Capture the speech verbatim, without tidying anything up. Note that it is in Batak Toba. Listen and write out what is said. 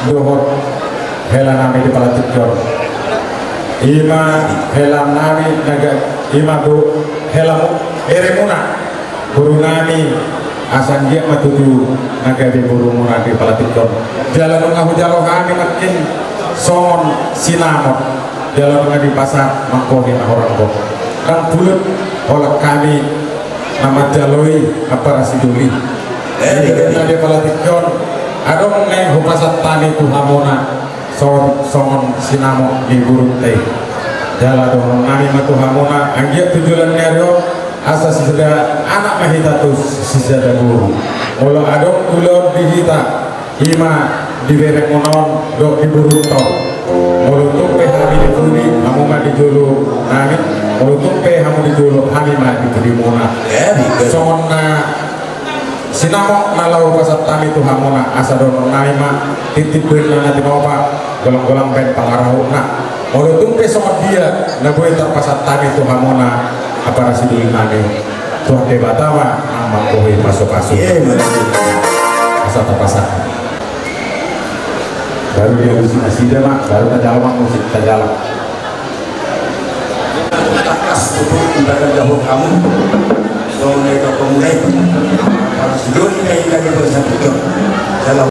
Dohot hela nami di Palatikon. Ima hela nami na ga-, ima do hela mu-, beremuna, boru nami, asa anggiat ma tutu na gabe borumuna di Palatikon. Jala nunga hujalo hami nangkin songon sinamot. Jala nunga dipasahat mangkohi na horang do. Ndang pulut holan hami na manjalo i, ampara sidoli. Eh, jadi na di Palatikon, adong naeng hupasahat hami tu hamuna, songon, songon sinamot ni borunta i. Jala dohonon nami ma tu hamuna, anggiat tu joloan ni ari on, asa sisada anak ma hita tu sisada boru. Molo adong ulaon di hita, ima di berengmuna on dohot di borunta on. Molo tung pe hami di pudi, hamu ma di jolo nami. Molo tung pe hamu di jolo, hami ma di pudimuna. Ya, betul. Songon na sinamot na laho hupasahat hami tu hamuna, asa dohonon nami ma, titip baen na tinopa, golang-golang baen pangarahutna. Molo tung pe songon dia na boi tarpasahat hami tu hamuna, ampara sidoli nami, Tuhan Debata ma nang mangkohi pasu-pasu. Iya, betul. Asa tapasahat. Baru dialusi nasida ma, baru tajalo ma musik, tajalo. Tangkas tutu, imbaga jahon hamu. Songon na didok hamu nai. Ampara sidoli nai, nai bersatu. Dalam